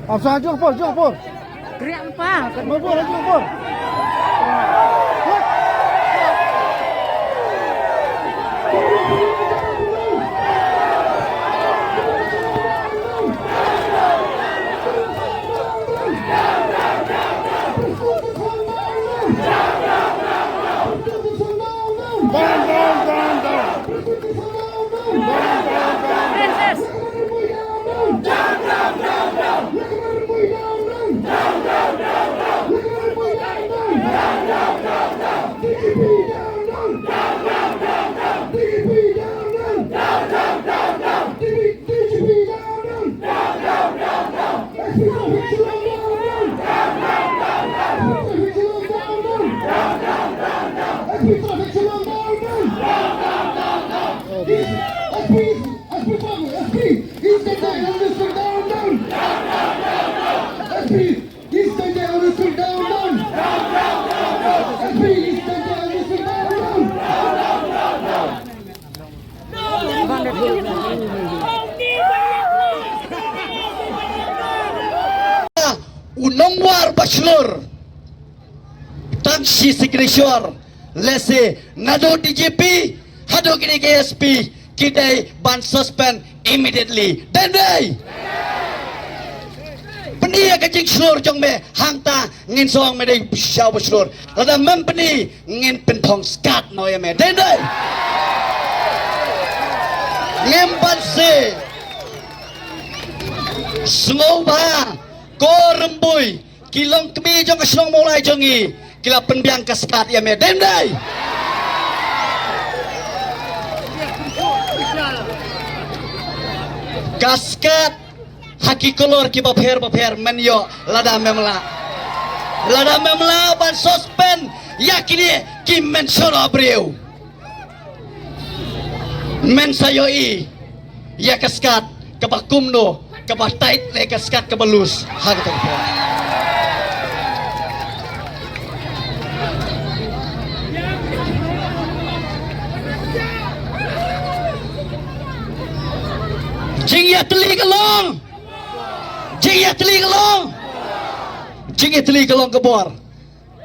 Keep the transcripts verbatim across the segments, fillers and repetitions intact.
Asa jong por, jong por. Kriak pa. Mabur jong por. Princess. U nongwar ba shlur. Tang shi signature. Lehse naduh D G P haduh kine ki A S P ki dei ban suspend immediately. Dei ym dei? Pyni ïa ka jingshlur jong me, hangta ngin sa ong me dei sha ba shlur. Lada mem pyni ngin pynthong skat noh ïa me. Dei ym dei? Ngim banse. Sngewbha ko Rymbui, ki longkmie jong ka shnong Mawlai jong ngi, ki la pynbiang ka skat ïa me. Dei ym dei? Ka skat ha ki kolor kiba pher ba pher, men ïoh lada mem lah. Lada mem lah ban suspend ïa kine ki men shuh briew. Men sa ïohi ïa ka skat kaba kumno, kaba tight ne ka skat kaba loose ha kata ka por. Jingïatylli ka long. Jingïatylli ka long. Jingïatylli ka long ka bor.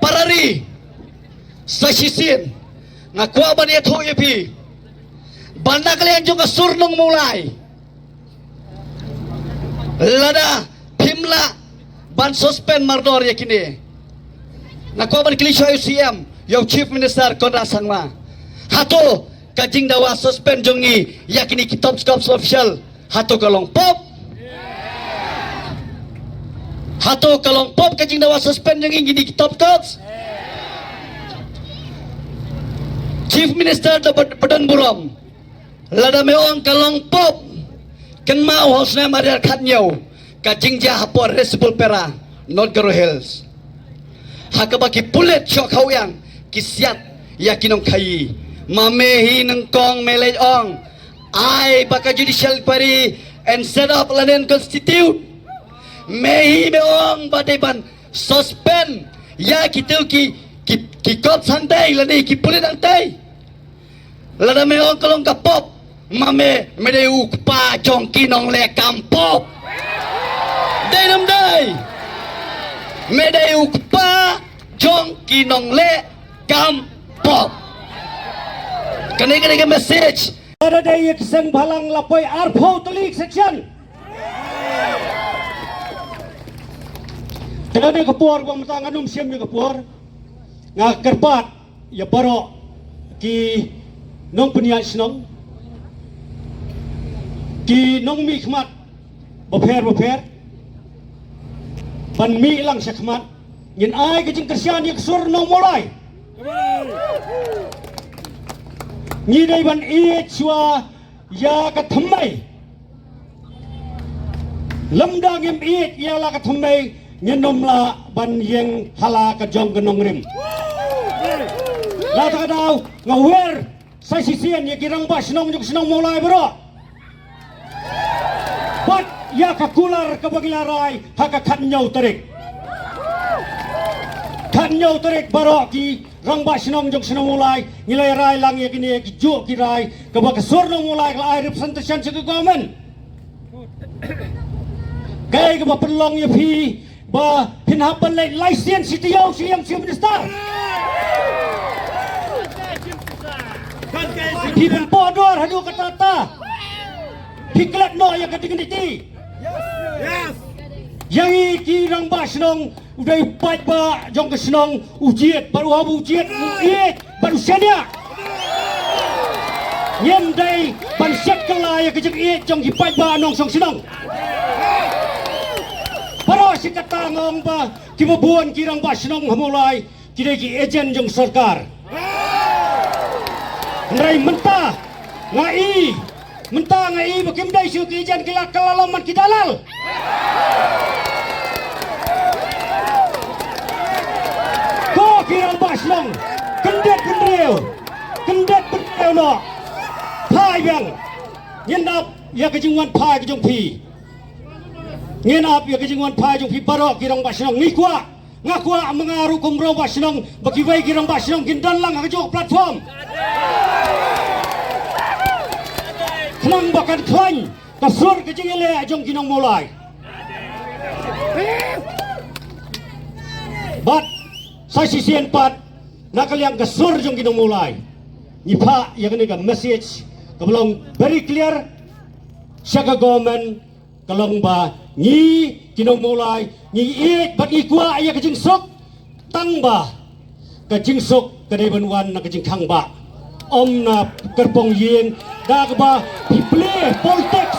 Para ri, sa shisien nga kwah ban ïathuh ïa phi ba na ka liang jong ka sur nong Mawlai, lada phim lah ban suspend mardor ïa kine, nga kwah ban kylli shuwa ïa u C M, ïa u Chief Minister Conrad Sangma. Hato ka jingdawa suspend jong ngi ïa kine ki top cops official, hato ka long pop? Hato ka long pop ka jingdawa suspend jong ngi ïa kine ki top cops? Chief Minister da ba don burom. Lada me ong ka long pop, kynmaw ha u snem ar hajar khathynñiew, ka jingjia ha por Resipulpera, North Garo Hills, ha kaba ki pulit shoh khaweng ki siat ïa ki nongkhaïi. Ma me hi nyngkong me leit ong ai ba ka judicial inquiry yn set up lane yn constitute. Me hi me ong ba dei ban suspend ïa kitu ki, ki, ki cops hangtei lane ki pulit hangtei. Lada me ong ka long ka pop, ma me, me dei u kpa jong ki nongleh kam pop. Dei ne ym dei? Me dei u kpa jong ki nongleh kam pop. Kane, kane ka message. Lada dei ïa ka seng bhalang la poi arphew tylli section. Te kane ka por ba mynta ngan ym shim ïa ka por. Nga kyrpad ïa baroh ki nongpynïaid shnong, ki nongmihkhmat bapher bapher, ban mih lang shakhmat, ngin ai ka jingkyrshan ïa ka sur nong Mawlai. Ngi dei ban ïeit shuwa ïa ka thymmei. Lymda ngim ïeit ïa la ka thymmei, ngin ym lah ban ïeng ha la ka jong ka nongrim. La ta ka daw nga wer sa shisien ïa ki rangbah shnong jong ka shnong Mawlai baroh. Bad ïa ka kular kaba ngi la rai ha ka khathynñiew tarik. Khathynñiew tarik baroh ki rangbah shnong jong ka shnong Mawlai ngi la rai lang ïa kine ki juh ki rai kaba ka sur nong Mawlai ka la ai representation sha ka government. Kaei kaba pynlong ïa phi ba phin hap ban leit lai sien shi taïew sha ïing sha minister? Phi pynpoh dor haduh katta katta. Phi klet noh ïa ka dignity. Ïa ngi ki rangbah shnong, u dei u paidbah jong ka shnong, u jied bad u hap u jied, u ïeit bad u shaniah. Ngim dei ban shet kylla ïa ka jingïeit jong ki paidbah nongshong shnong. Baroh shi katta nga ong ba kiba bun ki rangbah shnong ha Mawlai ki dei ki agent jong sorkar. Hynrei mynta nga i, mynta nga i ba kim dei shuh ki agent, ki la kylla lem man ki dalal. Ko ki rangbah shnong, kyndit bynriew, kyndit bynriew noh. Phai biang. Ngin ap ïa ka jingwan phai ka jong phi. Ngin ap ïa ka jingwan phai jong phi baroh ki rangbah shnong. Ngi kwah, nga kwah ma nga ruh kum rangbah shnong ba kiwei ki rangbah shnong kin don lang ha ka jong platform. Khnang ba kan khlaiñ ka sur ka jingïaleh jong ki nong Mawlai. Bad sa shisien pat na ka liang ka sur jong ki nong Mawlai, ngi phah ïa kane ka message kaba long very clear sha ka government, ka long ba ngi ki nong Mawlai ngi ïeit bad ngi kwah ïa ka jingsuk, tang ba ka jingsuk ka dei ban wan na ka jingkhang bah, ym na kyrpong ïing. Da kaba phi plie politik